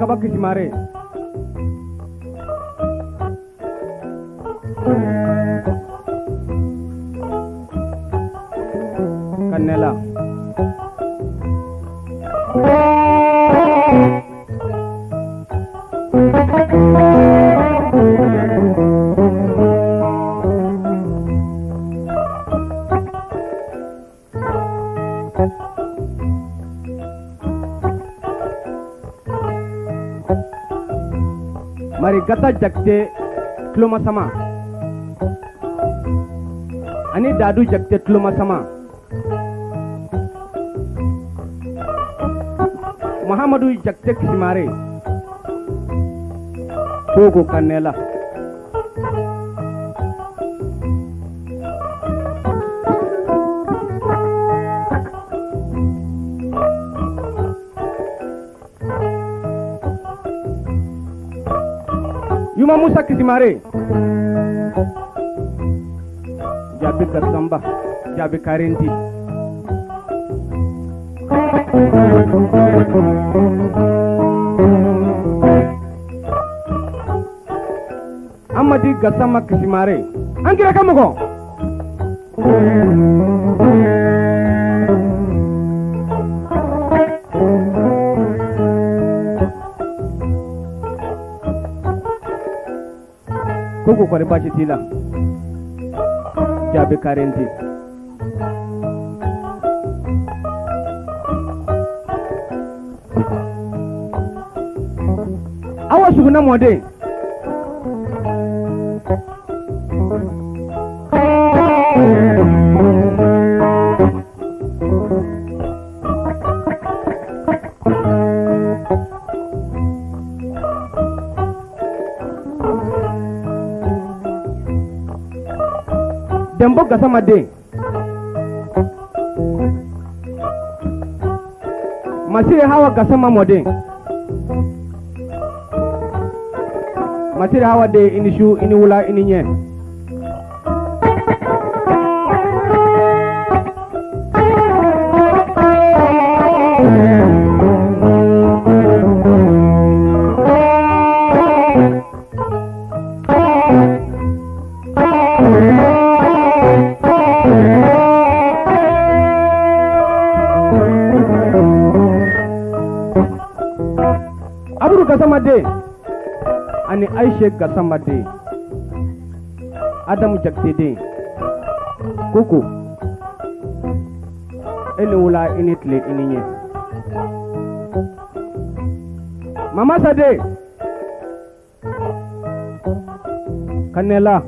Kaba Kisimare. Kanela. Marigata Jakite Tulomasama ani Dadu Jakite Tulomasama Mahamadu Jakite Kisimare Kogo Kanela. Yuma Musa Kisimare Jaabi Garsamba Jaabi Karenti. Amadi Gassama Kisimare an kira ka mɔgɔ. Koko kɔri baasi t'i la Jaabi Karenti. Awa Suguna mɔden. Dɛnbo Gasama den. Masire Hawa Gasama mɔden. Masire Hawa den i ni su i ni wula i ni ɲɛ. Aburu Gasama den ani Ayise Gasama den Adamu Jakite den Koko e ni wula i ni tile i ni ɲɛ. Mamasa den Kanela.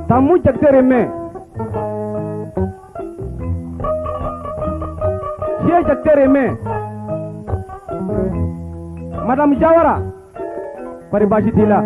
Tamu Jakite Remɛ. Sie Jakite Remɛ. Madame Jawara kɔri baasi t'i la.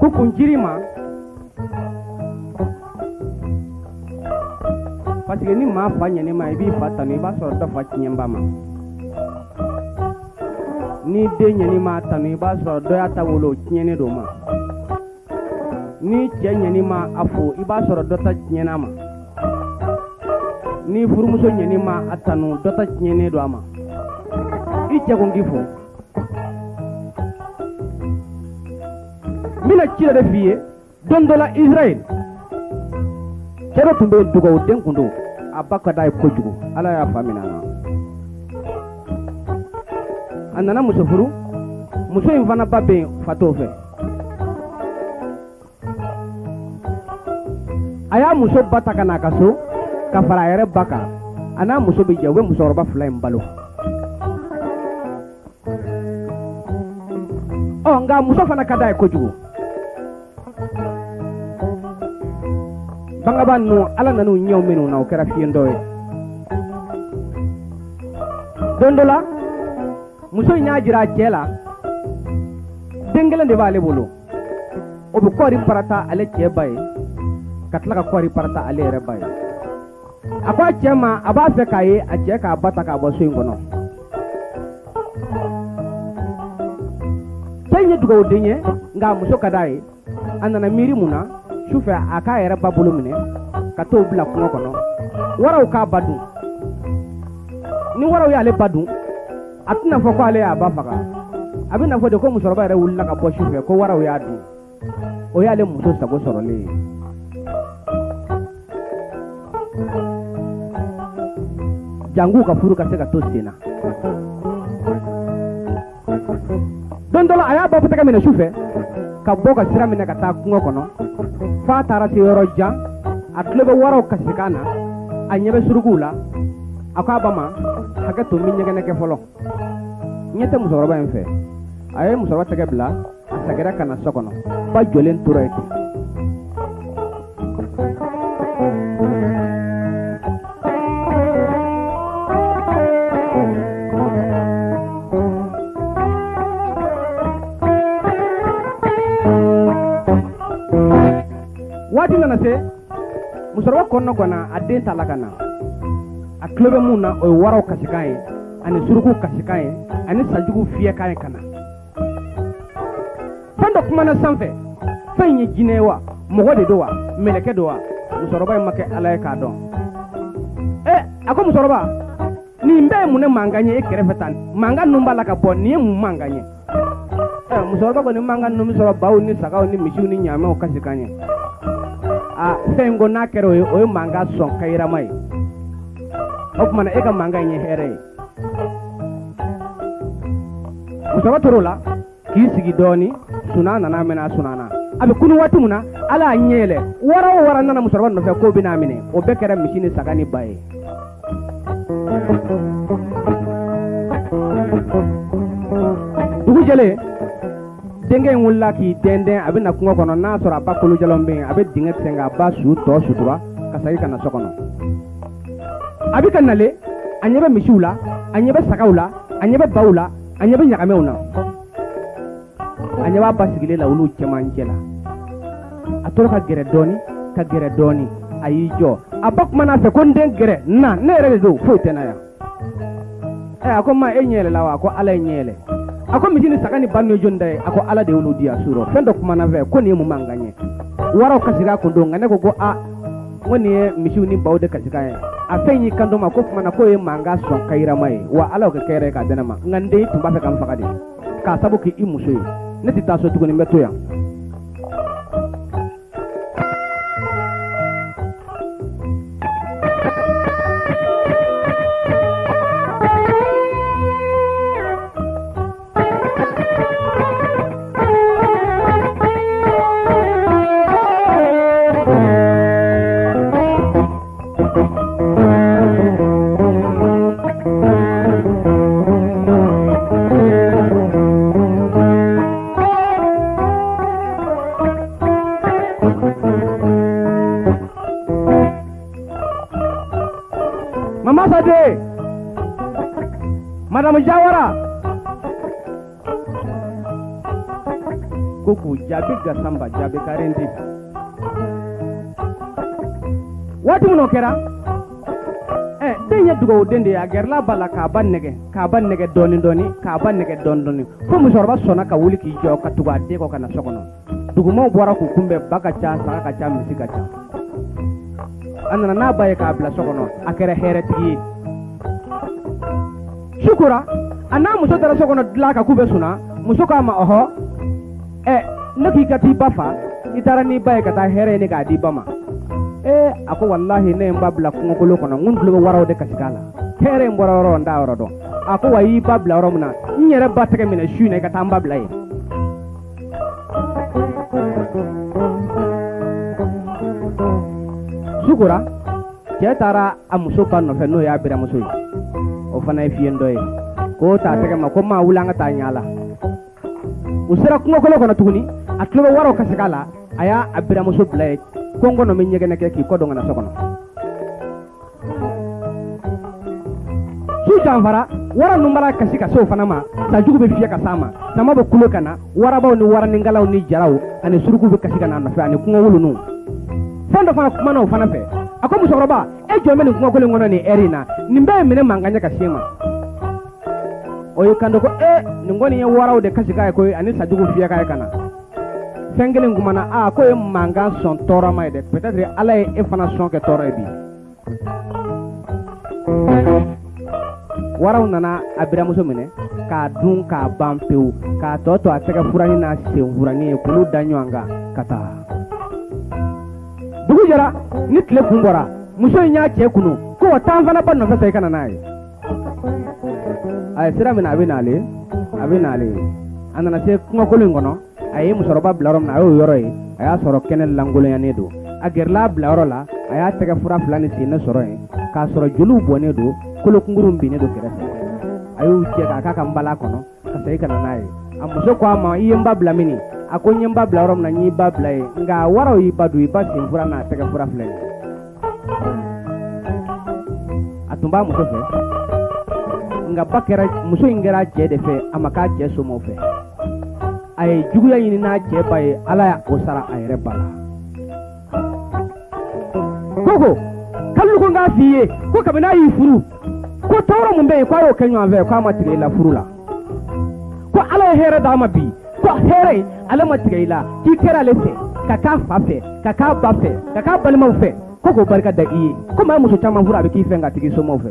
Ko kun jiri ma parce que ni maa fa ɲɛn'i ma i b'i fa tanu i b'a sɔrɔ dɔ fa tiɲɛba ma ni den ɲɛn'i ma tanu i b'a sɔrɔ dɔ y'a ta wolo o tiɲɛnen don ma ni cɛ ɲɛn'i ma a fo i b'a sɔrɔ dɔ ta tiɲɛna ma ni furumuso ɲɛn'i ma a tanu dɔ ta tiɲɛnen don a ma i cɛ ko n k'i fo n bɛna ci dɔ de f'i ye don dɔ la Israël cɛ dɔ tun bɛ yen dugawuden tun don a ba ka d'a ye kojugu Ala y'a fa minɛ a na a nana muso furu muso in fana ba bɛ yen fa t'o fɛ a y'a muso ba ta ka na a ka so ka fara a yɛrɛ ba kan a n'a muso bɛ jɛ u bɛ musokɔrɔba fila in balo ɔ nka muso fana ka d'a ye kojugu bangaba ninnu Ala nan'u ɲɛw minnu na o kɛra fiyentɔ ye don dɔ la Muso in y'a jira a cɛ la, den kelen de b'ale bolo, o bɛ kɔɔri parata ale cɛ ba ye, ka tila ka kɔɔri parata ale yɛrɛ ba ye. A ko a cɛ ma, a b'a fɛ k'a ye a cɛ k'a ba ta k'a bɔ so in kɔnɔ. Cɛ in ye dugawuden ye, nka a muso ka d'a ye. A nana miiri mun na, sufɛ a k'a yɛrɛ ba bolo minɛ ka t'o bila kungo kɔnɔ, waraw k'a ba dun. Ni waraw y'ale ba dun, a tɛna fɔ ko ale y'a ba faga, a bɛna fɔ de ko musokɔrɔba yɛrɛ wulila ka bɔ sufɛ ko waraw y'a dun. O y'ale muso sago sɔrɔlen ye. Jango ka furu ka se ka to sen na. Don dɔ la, a y'a ba tɛgɛ minɛ su fɛ ka bɔ ka sira minɛ ka taa kungo kɔnɔ, f'a taara se yɔrɔ jan. A tulo bɛ waraw kasikan na, a ɲɛ bɛ surukuw la. A ko a ba ma, hakɛ to, n bɛ ɲɛgɛnɛ kɛ fɔlɔ, ɲɛ tɛ musokɔrɔba in fɛ. A ye musokɔrɔba tɛgɛ bila, a segira ka na so kɔnɔ, ba jɔlen tora yen ten. Waati nana se, musokɔrɔba kɔnɔganna, a den t'a la ka na. A tulo bɛ mun na, o ye waraw kasikan ye ani surukuw kasikan ye ani sajuguw fiyɛkan ye ka na. Fɛn dɔ kumana sanfɛ, fɛn in ye jinɛ ye wa, mɔgɔ de don wa, mɛlɛkɛ don wa, musokɔrɔba in ma kɛ ala ye k'a dɔn. Ɛ, a ko musokɔrɔba, nin bɛɛ ye mun ne mankan ye e kɛrɛfɛ tan? Mankan ninnu b'a la ka bɔ, nin ye mun mankan ye? Ɛ, musokɔrɔba ko nin mankan ninnu bɛ sɔrɔ baw ni sagaw ni misiw ni ɲaamɛw kasikan ye. A fɛn in ko n'a kɛra o ye, o ye mankan sɔn kayirama ye. O tuma na e ka mankan in ye hɛrɛ ye. Musokɔrɔba tor'o la k'i sigi dɔɔni, sunaa nana minɛ, a sunana. A bɛ kunu waati min na, ala y'a ɲɛ yɛlɛ, wara o wara nana musokɔrɔba nɔfɛ k'o bɛna minɛ, o bɛɛ kɛra misi ni saga ni ba ye. Dugu jɛlen, denkɛ in wulila k'i dɛndɛn, a bɛ na kungo kɔnɔ, n'a sɔrɔ a ba kolojalan bɛ yen, a bɛ dingɛ sen k'a ba su tɔ sutura ka segin ka na so kɔnɔ. A bɛ ka nalen, a ɲɛ bɛ misiw la, a ɲɛ bɛ sagaw la, a ɲɛ bɛ baw la, a ɲɛ bɛ ɲagamɛw na, a ɲɛ b'a ba sigilen la olu cɛmancɛ la. A tora ka gɛrɛ dɔɔni, ka gɛrɛ dɔɔni, a y'i jɔ. A ba kumana a fɛ ko n den, gɛrɛ na, ne yɛrɛ de don, foyi tɛ n na yan. Ɛ, a ko ma, e ɲɛ yɛlɛla wa? A ko ala ye ɲɛ yɛlɛ. A ko misi ni saga ni ba ninnu ye jɔni ta ye? A ko ala de y'olu di yan su rɔ. Fɛn dɔ kumana n fɛ ko nin ye mun mankan ye? Waraw kasikan kun don, nka ne ko ko a, n ko nin ye misiw ni baw de kasikan ye. A fɛn y'i kanto ma ko tuma na k'o ye mankan sɔn kayirama ye wa, ala y'o kɛ kɛrɛ ye k'a di ne ma. Nka n den, i tun b'a fɛ ka n faga de k'a sabu k'i muso ye. Ne tɛ taa so tuguni, n bɛ to yan. Mama Sade, Madame Jawara ko k'u jaabi Gasamba jaabi karenti. Waati min o kɛra, ɛ, den ye dugawuden de ye. A gɛrɛla ba la k'a ba nɛgɛ, k'a ba nɛgɛ dɔɔni dɔɔni, k'a ba nɛgɛ dɔɔni dɔɔni, fo musokɔrɔba sɔnna ka wuli k'i jɔ ka tugu a den kɔ ka na so kɔnɔ. Dugumaw bɔra k'u kunbɛn, ba ka ca, saga ka ca, misi ka ca. A nana n'a ba ye k'a bila so kɔnɔ, a kɛra hɛrɛtigi ye. Su kora, a n'a muso taara so kɔnɔ dilan kan k'u bɛ sunaa. Muso k'a ma, ɔhɔ, ɛ, ne k'i ka t'i ba fa, i taara n'i ba ye ka taa hɛrɛ ɲini k'a di ba ma. Ee, a ko walahi, ne ye n ba bila kungokolo kɔnɔ, n kun tulo bɛ waraw de kasikan la, hɛrɛ in bɔra yɔrɔ n t'a yɔrɔ dɔn. A ko wa, i y'i ba bila yɔrɔ min na, n yɛrɛ ba tɛgɛ minɛ su in na, i ka taa n ba bila yen. Su kora, cɛ taara a muso ba nɔfɛ, n'o y'a biramuso ye, o fana ye fiyentɔ ye, k'o ta tɛgɛ ma ko maa, wuli an ka taa ɲala. U sera kungokolo kɔnɔ tuguni, a tulo bɛ waraw kasikan la. A y'a a biramuso bila yen ko n kɔnɔ bɛ ɲɛgɛnɛ kɛ, k'i kɔ don ka na so kɔnɔ. Su Janfara, wara ninnu b'a kasi ka se o fana ma, sajugu bɛ fiyɛ ka s'a ma, sama bɛ kule ka na, warabaw ni waranikalaw ni jaraw ani surukuw bɛ kasi ka n'a nɔfɛ ani kungo ninnu. Fɛn dɔ fana kumana o fana fɛ, a ko musokɔrɔba, e jɔn bɛ nin kungokolon kɔnɔ nin ɛri in na, nin bɛɛ ye minɛ mankan ye ka s'e ma. O y'i kanto ko ee, nin kɔni ye waraw de kasikan ye koyi, ani sajugu fiyɛkan ye ka na. Fɛn kelen kumana, aa, k'o ye mankan sɔn tɔɔrɔma ye dɛ, peut-être Ala ye e fana sɔn kɛ tɔɔrɔ ye bi. Waraw nana a biramuso minɛ k'a dun k'a ban pewu, k'a tɔ to a tɛgɛ furanin n'a sen furanin ye, k'olu da ɲɔgɔn kan ka taa. Dugu jɛra ni tile kun bɔra, muso in y'a cɛ kunu ko wa taa n fana ba nɔfɛ sa, i ka na n'a ye. A ye sira minɛ, a bɛ n'ale, a bɛ n'ale. A nana se kungokolon in kɔnɔ, a ye musokɔrɔba bila yɔrɔ min na, a y'o yɔrɔ ye, a y'a sɔrɔ kɛnɛ lankolonyanen don. A gɛrɛla a bilayɔrɔ la, a y'a tɛgɛ fura fila ni sen sɔrɔ yen, k'a sɔrɔ joliw bɔnnen don, kolokunkurun binnen don kɛrɛfɛ. A y'u cɛ k'a k'a ka nbala kɔnɔ ka segin ka na n'a ye. A muso ko a ma, i ye n ba bila mini? A ko n ye n ba bila yɔrɔ min na, n y'i ba bila yen, nka waraw y'i ba dun, i ba sen fura n'a tɛgɛ fura filɛ nin ye. A tun b'a muso fɛ, nka ba kɛra muso in kɛra cɛ de fɛ, a ma k'a cɛ somɔgɔw fɛ. A ye juguya ɲini n'a cɛ ba ye, Ala y'a o sara a yɛrɛ ba la. Koko Kalilu ko n k'a f'i ye ko kabini a y'i furu, ko tɔɔrɔ mun bɛ yen, k'a y'o kɛ ɲɔgɔn fɛ, k'a ma tigɛ i la furu la, ko Ala ye hɛrɛ d'a ma bi, ko hɛrɛ in ale ma tigɛ i la, k'i kɛra ale fɛ, ka k'a fa fɛ, ka k'a ba fɛ, ka k'a balimaw fɛ, ko k'o barika da i ye. Ko maa muso caman furu, a bɛ k'i fɛ, nka a tɛ k'i somɔgɔw fɛ.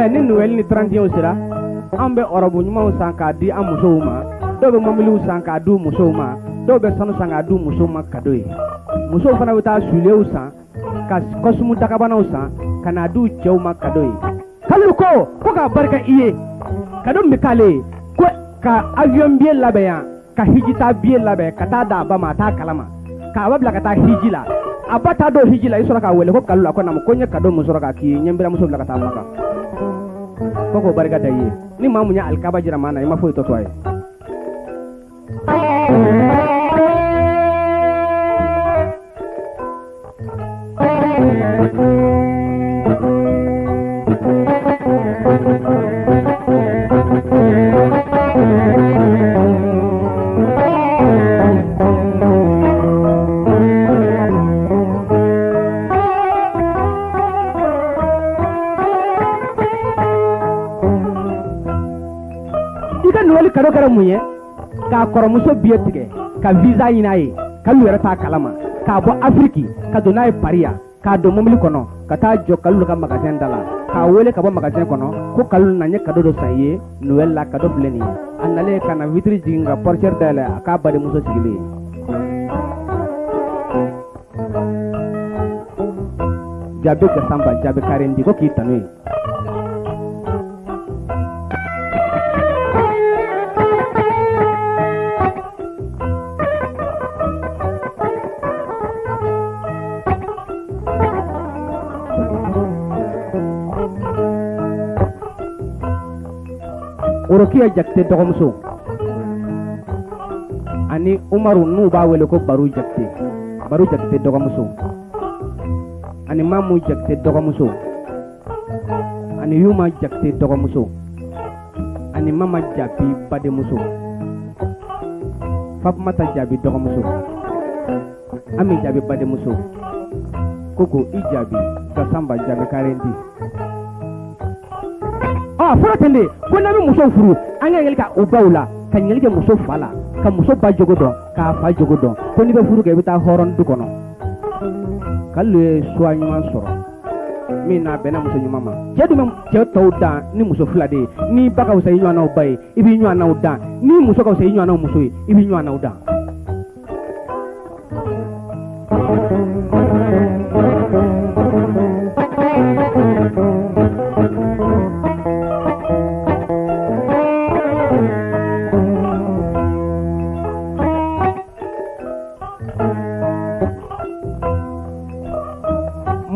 Ni Noël ni 31 sera, an bɛ ɔrɔbu ɲumanw san k'a di an musow ma, dɔw bɛ mɔbiliw san k'a di musow ma, dɔw bɛ sanu san k'a di musow ma cadeau ye. Musow fana bɛ taa souliers san ka costume dagabanaw san ka n'a di u cɛw ma cadeau ye. Kalilu ko ko k'a barika i ye, cadeau min bɛ k'ale ye, ko ka avion billet labɛn yan, ka hiji taa billet labɛn ka taa d'a ba ma, a t'a kalama, k'a ba bila ka taa hiji la. A ba t'a don hiji la, i sɔrɔ k'a wele ko Kalilu, a ko naamu, ko n ye cadeau min sɔrɔ k'a k'i ye, n ye n biramuso bila ka taa Maka, ko k'o barika da i ye. Ni maa mun ye alikaba jira maa na, i ma foyi tɔ to a ye. I ka Noël cadeau kɛra mun ye? K'a kɔrɔmuso billet tigɛ ka visa ɲini a ye, Kalilu yɛrɛ t'a kalama, k'a bɔ Afiriki ka don n'a ye Paris yan, k'a don mobili kɔnɔ ka taa jɔ Kalilu ka magasin da la, k'a wele ka bɔ magasin kɔnɔ ko Kalilu na, n ye cadeau dɔ san i ye Noël la, cadeau filɛ nin ye. A nalen ka na vitre jigin ka portière dayɛlɛ, a k'a badenmuso sigilen ye. Jaabi Gasanba, jaabi karendi, ko k'i tanu ye. Orokiya Jakite dɔgɔmuso ani Umaru, n'u b'a wele ko Baru Jakite, Baru Jakite dɔgɔmuso ani Mamu Jakite dɔgɔmuso ani Yuma Jakite dɔgɔmuso ani Mama Jabi badenmuso, Fatumata Jabi dɔgɔmuso, Ami Jabi badenmuso, Koko i jaabi Gasanba jaabi karendi. A fɔra ten de ko n'an bɛ muso furu, an ka ɲininkali kɛ u baw la, ka ɲininkali kɛ muso fa la, ka muso ba jogo dɔn, k'a fa jogo dɔn, ko n'i bɛ furu kɛ, i bɛ taa hɔrɔn du kɔnɔ. Kalilu ye choix ɲuman sɔrɔ min n'a bɛnna muso ɲuman ma. Cɛ dun bɛ cɛ tɔw dan ni muso fila de ye. N'i ba ka fisa i ɲɔgɔnnaw ba ye, i b'i ɲɔgɔnnaw dan. N'i muso ka fisa i ɲɔgɔnnaw muso ye, i b'i ɲɔgɔnnaw dan.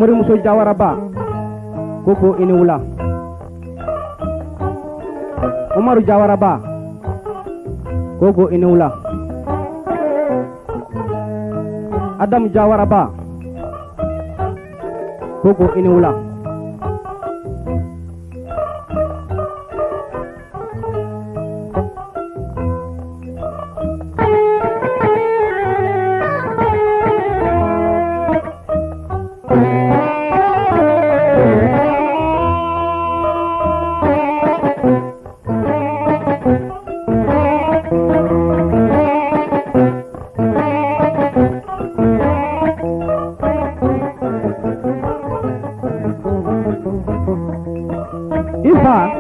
Morimuso Jawaraba ko ko i ni wula. Umaru Jawaraba ko ko i ni wula. Adamu Jawaraba ko i ni wula. I fa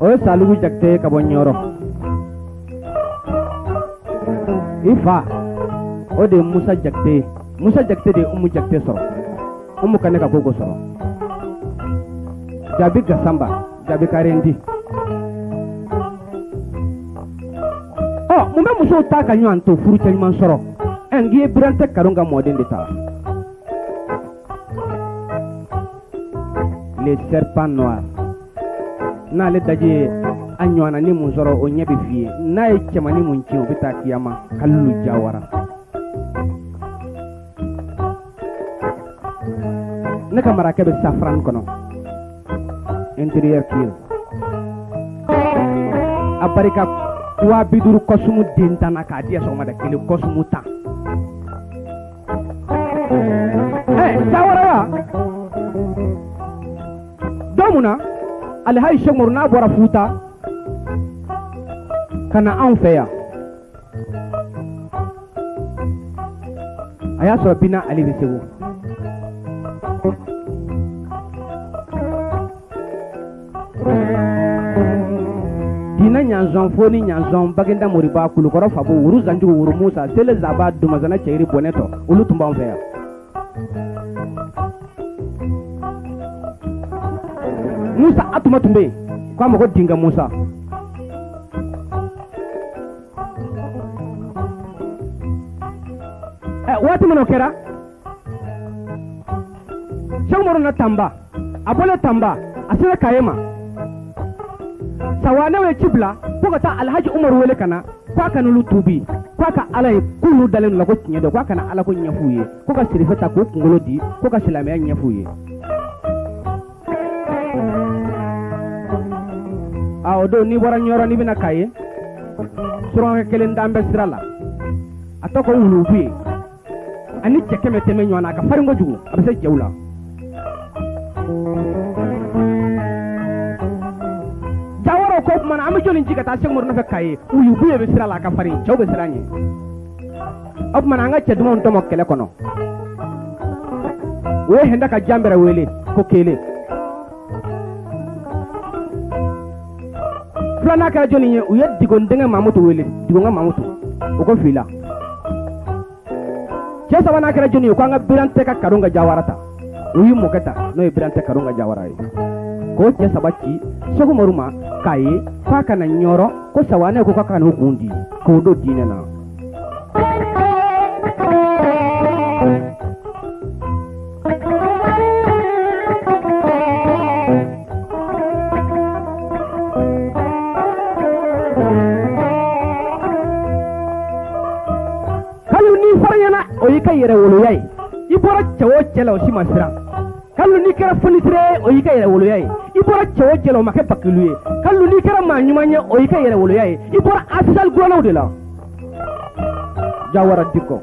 o ye Salugu Jakite ye ka bɔ Ɲɔrɔ. I fa o de ye Musa Jakite ye. Musa Jakite de ye Umu Jakite sɔrɔ. Umu Kane ka koko sɔrɔ. Jabi Gasanba, Jabi Karendi. Ɔ mun bɛ musow ta ka ɲɔgɔn to furucɛ ɲuman sɔrɔ? Ɛ n k'i ye Birantɛ Karon ka mɔden de ta. Le serpent noir. N'ale daji ye a ɲɔgɔnna ni mun sɔrɔ o ɲɛ bɛ f'i ye. N'a ye cɛmannin mun cin o bɛ taa kiyama. Kalilu Jawara. Ne ka marakɛ bɛ safran kɔnɔ intérieur cuir a barika 50 000 kɔsumu den tan na k'a di sɔgɔmada kelen kɔsumu 10. Ɛ Jawara don mun na Alihaji Sɛki Umaru n'a bɔra Futa ka na anw fɛ yan, a y'a sɔrɔ Bina Ali bɛ Segu. Dina ɲanzɔn foni ɲanzɔn Bagenda Moriba Kulukɔrɔ Fabo Wuru Zanjugu Wuru Musa Sele Zaba Dumazana Cɛyiri Bɔnɛtɔ olu tun b'anw fɛ yan. Musa Atuma tun bɛ yen k'a ma ko Dinga Musa. Waati min o kɛra Sɛki Umaru na Tanba, a bɔlen Tanba a sera Kaye ma, Sawanɛw ye ci bila ko ka taa Alhaji Umaru wele ka na k'a ka n'olu tuubi, k'a ka Ala ye k'olu dalen la ko tiɲɛ don, k'a ka na Ala ko ɲɛf'u ye, ko ka sirife ta k'u kunkolo di, ko ka silamɛya ɲɛf'u ye. A o don n'i bɔra Ɲɔrɔ n'i bɛna Kaye, surakakɛ kelen dan bɛ sira la, a tɔgɔ ko Wulubu ye, ani cɛ 100 tɛmɛ ɲɔgɔn na, a ka farin kojugu, a bɛ se cɛw la. Jawaraw ko tuma na an bɛ jɔnni ci ka taa Sɛki Umaru nɔfɛ Kaye? Wulubu ye bɛ sira la, a ka farin, cɛw bɛ siran ɲɛ. O tuma na an ka cɛ dumanw tɔmɔ kɛlɛ kɔnɔ. U ye Hɛnda ka Janbɛrɛ wele ko kelen. Filanan kɛra jɔnni ye? U ye Digon denkɛ Mamutu wele, Digonka Mamutu, o ko fila. Cɛ sabanan kɛra jɔnni ye? Ko an ka Birantɛ ka Karon ka Jawara ta. U y'i mɔkɛ ta, n'o ye Birantɛ Karon ka Jawara ye, k'o cɛ saba ci Sɛki Umaru ma k'a ye k'a ka na Ɲɔrɔ, ko Sawanɛ ko k'a ka n'o kun di k'o don diinɛ na. Kalilu n'i farinyana, o y'i ka yɛrɛwoloya ye. I bɔra cɛ o cɛ la, o si ma siran. Kalilu n'i kɛra fonisire ye, o y'i ka yɛrɛwoloya ye. I bɔra cɛ o cɛ la, o ma kɛ bakilu ye. Kalilu n'i kɛra maa ɲuman ye, o y'i ka yɛrɛwoloya ye. I bɔra asali gulɔlaw de la. Jawara Dikɔ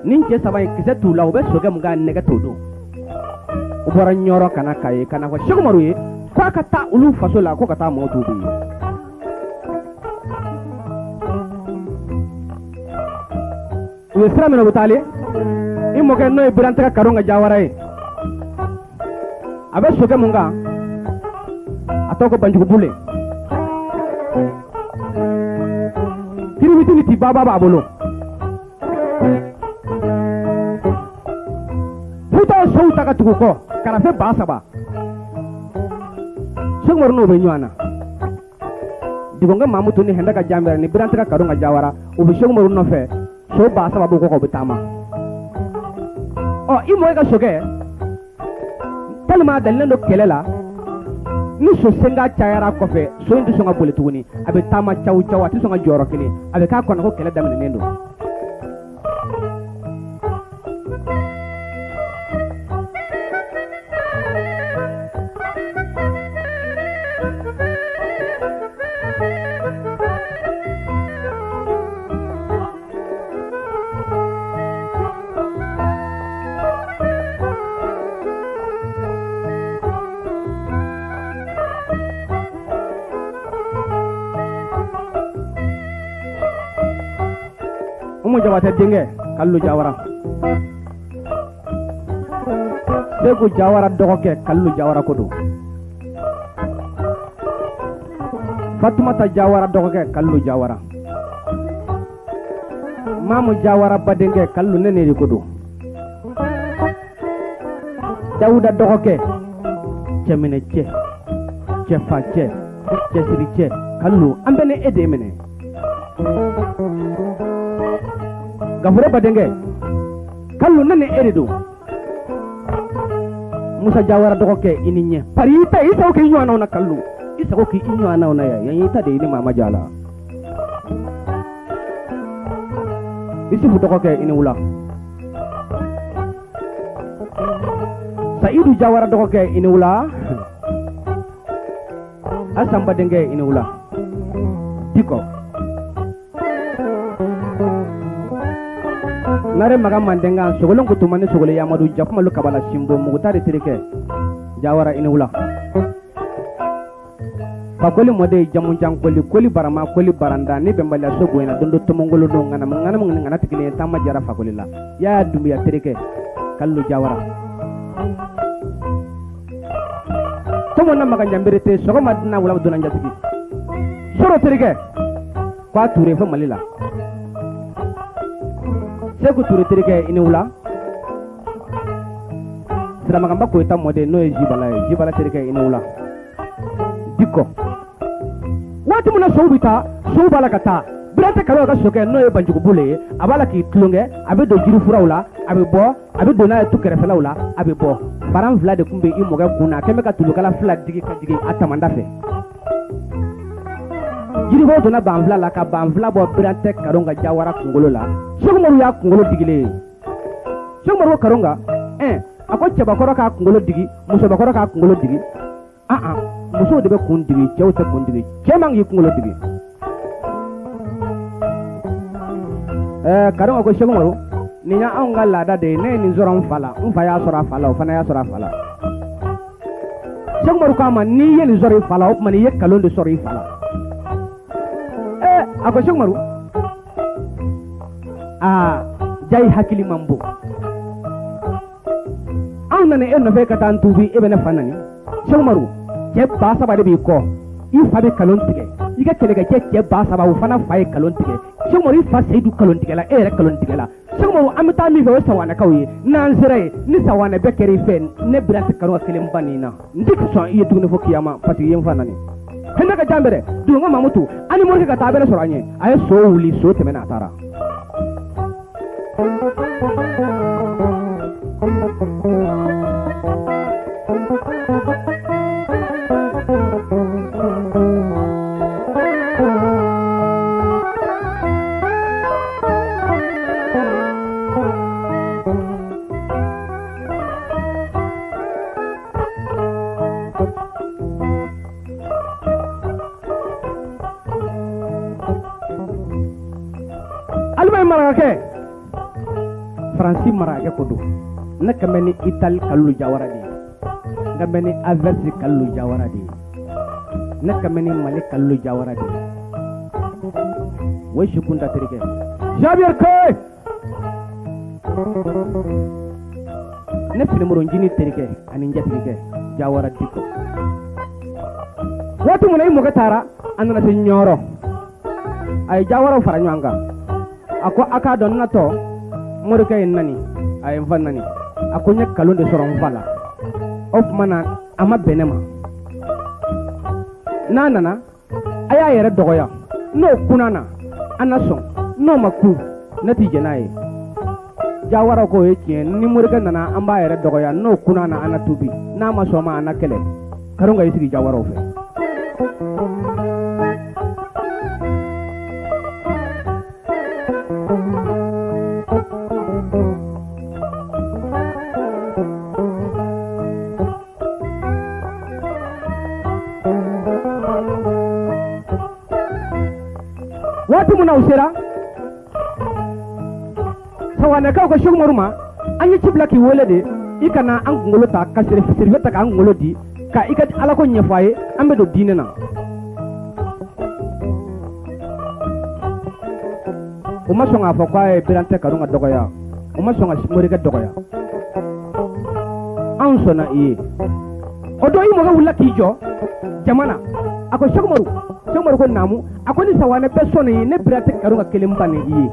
nin cɛ saba in, kisɛ t'u la, u bɛ sokɛ mun kan, nɛgɛ t'o don. U bɔra Ɲɔrɔ ka na Kaye ka na fɔ Sɛki Umaru ye k'a ka taa olu faso la, ko ka taa maaw tuubi yen. U ye sira minɛ, u bɛ taalen, i mɔkɛ n'o ye Birantɛ Karon ka Jawara ye, a bɛ sokɛ mun kan, a tɔgɔ ko Banjugu Bule, kiribiti ni tibaba b'a bolo. Futa ye sow ta ka tugu kɔ, karafe 3000. Sɛki Umaru n'o bɛ ɲɔgɔn na. Digonkɛ Mamutu ni Hɛnda ka Janbɛrɛ ni Birantɛ ka Karon ka Jawara, u bɛ Sɛki Umaru nɔfɛ, so 3000 b'u kɔ, u bɛ taama. Ɔ i mɔkɛ ka sokɛ tellement a dalilen don kɛlɛ la. Ni so senkan cayara kɔfɛ, so in tɛ sɔn ka boli tuguni, a bɛ taama cawu cawu, a tɛ sɔn ka jɔyɔrɔ kelen, a bɛ k'a kɔnɔ ko kɛlɛ daminɛnen don. Umu Jabatɛ denkɛ Kalilu Jawara, Seku Jawara dɔgɔkɛ Kalilu Jawara ko don, Fatumata Jawara dɔgɔkɛ Kalilu Jawara, Mamu Jawara badenkɛ Kalilu, ne ne de ko don, Dawuda dɔgɔkɛ, cɛminɛ cɛ, cɛfa cɛ, cɛsiri cɛ, Kalilu, an bɛ ne e de minɛ. Gafure badenkɛ Kalilu, ne ni e de don. Musa Jawara dɔgɔkɛ, i ni ɲɛ pari i ta, i sago k'i ɲɔgɔnnaw na. Kalilu, i sago k'i ɲɔgɔnnaw na yan, yan y'i ta de ye, ni maa ma jɔ a la. Isufu dɔgɔkɛ, i ni wula. Sayidu Jawara dɔgɔkɛ, i ni wula. Asan badenkɛ, i ni wula. Dikɔ Nare Maga Mandenkan Sogolon Kutuma ni Sogolon Yamadu Jakumalu Kabala Sinbo Mugutari terikɛ Jawara, i ni wula. Fakoli mɔden jamujan koli koli barama koli baranda ni bɛnbaliya so bonyana don dɔ tɔmɔngolo don ŋanamu ŋanamu ŋana tigelen taama jara Fakoli la Yaya Dumbuya terikɛ Kalilu Jawara tɔmɔ na Makan Janberete sɔgɔma dunan wula dunan jatigi sɔrɔ terikɛ k'a Ture fo Mali la Seku Ture terikɛ, i ni wula. Siramakanba Koyita mɔden n'o ye Jibala ye, Jibala terikɛ, i ni wula. Dikɔ waati min na sow bɛ taa, sow b'a la ka taa, Birante Kalo ka sokɛ n'o ye Banjugubolo ye, a b'a la k'i tulonkɛ, a bɛ don jirifuraw la, a bɛ bɔ, a bɛ don n'a ye tu kɛrɛfɛlaw la, a bɛ bɔ. Baran fila de tun bɛ i mɔkɛ kun na, a kɛn bɛ ka tulukala fila digi ka jigin a tamanda fɛ. Jiribɔ donna ban fila la ka ban fila bɔ Birante Karonka Jawara kunkolo la. Sekumaru y'a kunkolo digilen ye. Sekumaru ko Karonka, ɛn, a ko cɛbakɔrɔ k'a kunkolo digi, musobakɔrɔ k'a kunkolo digi. Aa, musow de bɛ kun digi, cɛw tɛ kun digi, cɛ man k'i kunkolo digi. Ɛɛ, Karonka ko Sekumaru, nin y'anw ka laada de ye, ne ye nin sɔrɔ n fa la, n fa y'a sɔrɔ a fa la, o fana y'a sɔrɔ a fa la. Sekumaru k'a ma, n'i ye nin sɔrɔ i fa la, o tuma i ye nkalon de sɔrɔ i fa la. Ɛɛ, a ko Sekumaru, aa, ja i hakili man bon, anw nana e nɔfɛ ka taa n tuubi, e bɛ ne fa nani. Sekumaru, cɛ 3000 de b'i kɔ, i fa bɛ nkalon tigɛ, i ka kɛlɛkɛcɛ cɛ 3000, o fana fa ye nkalon tigɛ. Sekumaru, i fa Seyidu nkalon tigɛla, e yɛrɛ nkalon tigɛla. Sekumaru, an bɛ taa min fɛ, o ye sawanɛkaw ye, n'an sera yen ni sawanɛ bɛɛ kɛra i fɛ, ne Birante Karonka kelen ba nin na, n tɛ sɔn i ye tuguni fo kiyama, parce que i ye n fa nani. Hinɛ ka jan bɛrɛ dunga Mamutu ani morikɛ ka taa, a bɛ ne sɔrɔ an ɲɛ. A ye so wuli, so tɛmɛna, a taara. Alimami marakakɛ, Faransi marakakɛ ko don, ne kan bɛ ni Itali Kalilu Jawara de ye, n kan bɛ ni Aversi Kalilu Jawara de ye, ne kan bɛ ni Mali Kalilu Jawara de ye. O ye Sikunta terikɛ Javier Koye, ne finimoro njini terikɛ ani n jatigikɛ Jawara Diko. Waati min na i mɔkɛ taara, a nana se Ɲɔrɔ, a ye Jawaraw fara ɲɔgɔn kan, a ko a k'a dɔn n natɔ morikɛ ye n nani, a ye n fa nani, a ko n ye nkalon de sɔrɔ n fa la, o tuma na a ma bɛn ne ma. N'a nana, a y'a yɛrɛ dɔgɔya, n'o kunna na, an na sɔn, n'o ma kun, ne tɛ jɛn n'a ye. Jawara ko o ye tiɲɛ, ni morikɛ nana, an b'a yɛrɛ dɔgɔya, n'o kunna na, an na tubi, n'a ma sɔn ma, an na kɛlɛ. Karunga y'i sigi jawaraw fɛ. Waati min na u sera sawanɛkaw ko Sɛki Umaru ma, an ye ci bila k'i wele de, i ka na an kunkolo ta ka sirife ta k'an kunkolo di, ka i ka alako ɲɛfɔ a ye, an bɛ don diinɛ na. U ma sɔn k'a fɔ k'a ye Birantɛ Karunga dɔgɔya, u ma sɔn ka morikɛ dɔgɔya. Anw sɔnna i ye. O don i mɔkɛ wulila k'i jɔ jama na, a ko Sɛki Umaru, Sɛki Umaru ko naamu. A ko ni sawanɛ bɛɛ sɔnna i ye, ne Birantɛ Karunga kelen bannen i ye.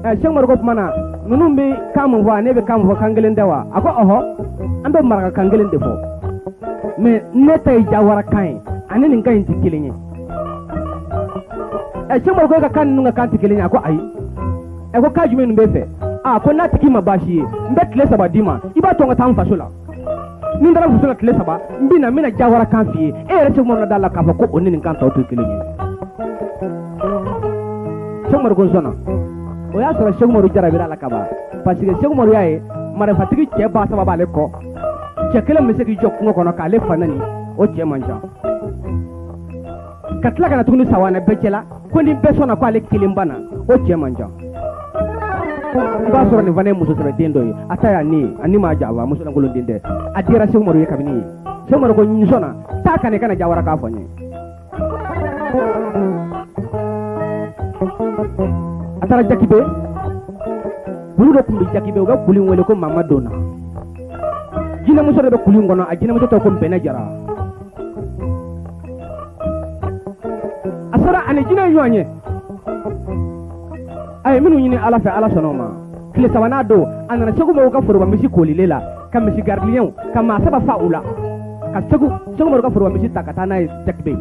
Ɛ, Sɛki Umaru ko tuma na ninnu bɛ kan mun fɔ, ne bɛ kan mun fɔ, kan kelen tɛ wa? A ko ɔhɔ, an bɛ maraka kan kelen de fɔ, mais ne ta ye jawara kan ye, ani nin kan in tɛ kelen ye. Ɛ, Sɛki Umaru ko e ka kan ninnu ka kan tɛ kelen ye? A ko ayi. Ɛ, ko kan jumɛn nin b'e fɛ? A ko n'a tigi ma baasi ye, n bɛ tile 3 d'i ma, i b'a to n ka taa n faso la. Ni n taara faso la tile 3, n bɛ na, n bɛna jawara kan f'i ye. E yɛrɛ Sɛki Umaru na da la k'a fɔ ko o ni nin kan tɔw tɛ kelen ye. Sɛki Umaru ko n sɔnna. O y'a sɔrɔ Sɛki Umaru jarabira la kaban, parce que Sɛki Umaru y'a ye marifatigi cɛ 3000 b'ale kɔ, cɛ kelen bɛ se k'i jɔ kungo kɔnɔ k'ale fa nani, o cɛ man ca. Ka tila ka na tuguni sawanɛ bɛɛ cɛla ko ni bɛɛ sɔnna ko ale kelen banna, o cɛ man ca. I b'a sɔrɔ nin fana ye muso sɛbɛden dɔ ye, a ta y'a ni ye, a ni m'a janfa, muso lankolon den tɛ. A diyara Sɛki Umaru ye kabini ye. Sɛki Umaru ko n sɔnna, taa ka na i ka na jawara k'a fɔ n ye. A taara Jakibe, kulu dɔ tun bɛ Jakibe, u bɛ kulu in wele ko Mama Donna. Jinɛmuso dɔ bɛ kulu in kɔnɔ, a jinɛmuso tɔgɔ ko Nbɛnɛ Jara. A sera a ni jinɛ ye ɲɔgɔn ye, a ye minnu ɲini Ala fɛ, Ala sɔnna o ma. Tile sabanan don, a nana Sɛki Umaru ka foroba misi kolilen la, ka misi garidiɲɛw ka maa 3 fa u la, ka Sɛki Umaru ka foroba misi ta ka taa n'a ye Jakibe,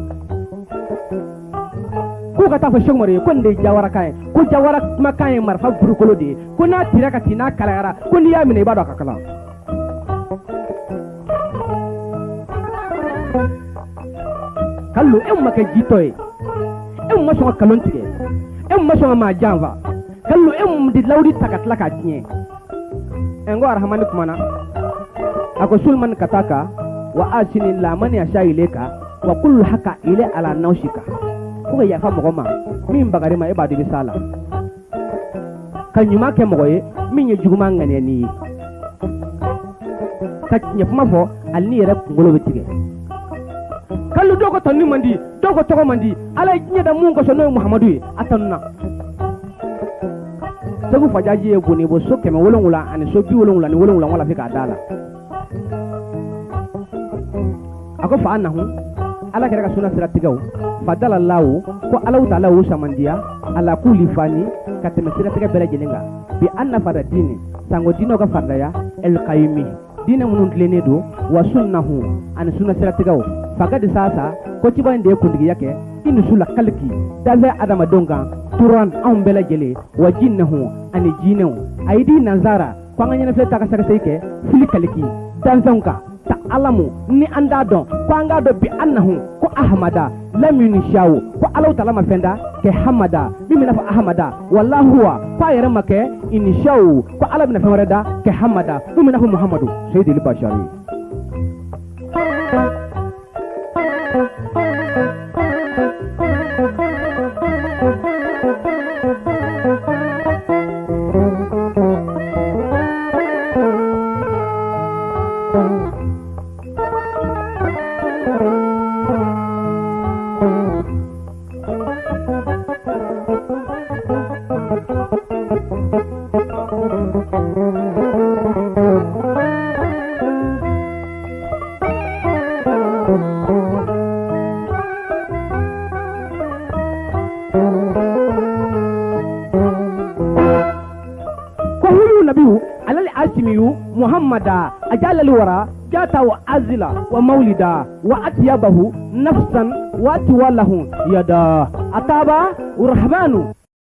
k'u ka taa fɔ Sɛki Umaru ye ko nin de ye jawarakan ye, ko jawara kumakan ye marifa burukolo de ye, ko n'a tira ka ci, n'a kalayara, ko n'i y'a minɛ i b'a dɔn a ka kalan. Kalilu, e ma kɛ jitɔ ye, e ma sɔn ka kalon tigɛ, e ma sɔn ka maa janfa. Kalilu, e mun di lawudi ta ka tila k'a tiɲɛ? Ɛ, n ko arahamani kumana, a ko sulmani ka taa ka wa asini lamani a sa ile ka wa kulu haka ile ala nawsi ka, ko ka yafa mɔgɔ ma min bagari ma, e b'a dɔn i bɛ s'a la, ka ɲuman kɛ mɔgɔ ye min ye juguman ŋaniya n'i ye, ka tiɲɛ kuma fɔ hali n'i yɛrɛ kunkolo bɛ tigɛ. Kalilu, dɔw ko tanuni man di, dɔw ko tɔgɔ man di, Ala ye diɲɛ da mun kosɔn, n'o ye Muhamadu ye, a tanuna. Segu Fajaji ye bonni bɔ so 700 ani so 77 wala fi k'a da la. A ko fa nahu ala kɛra ka suna siratigɛw fadala lawo, ko Alahu taala y'u samandiya ala k'u fani ka tɛmɛ siratigɛ bɛɛ lajɛlen kan bi an na fara diini sango diinɛw ka faridaya elkayimi diinɛ minnu tilennen don wa sunnahu ani sunna siratigɛw fakadi sasa, ko ciba in de ye kuntigiya kɛ i nusu la kaliki danfɛn adamadenw kan turan anw bɛɛ lajɛlen wa jinnahu ani jinɛw a ye di nansara ko an ka ɲɛnafilɛ ta ka sɛgɛsɛgɛ kɛ fili kaliki danfɛnw kan ta alamu ni an t'a dɔn, ko an k'a dɔn bi annahu ko ahamada lam yunshawu, ko Alahu taala ma fɛn da kɛ hamada min bɛna fɔ ahamada wala huwa, ko a yɛrɛ ma kɛ inshawu, ko Ala bɛna fɛn wɛrɛ da kɛ hamada min bɛna fɔ Muhamadu seyidili bashari. Ko huyu nabiyu alali asimiyu muhammada ajalali wara jata wa azila wa maulida wa atiyabahu nafsan wa atiwalahu yada ataba rahmanu.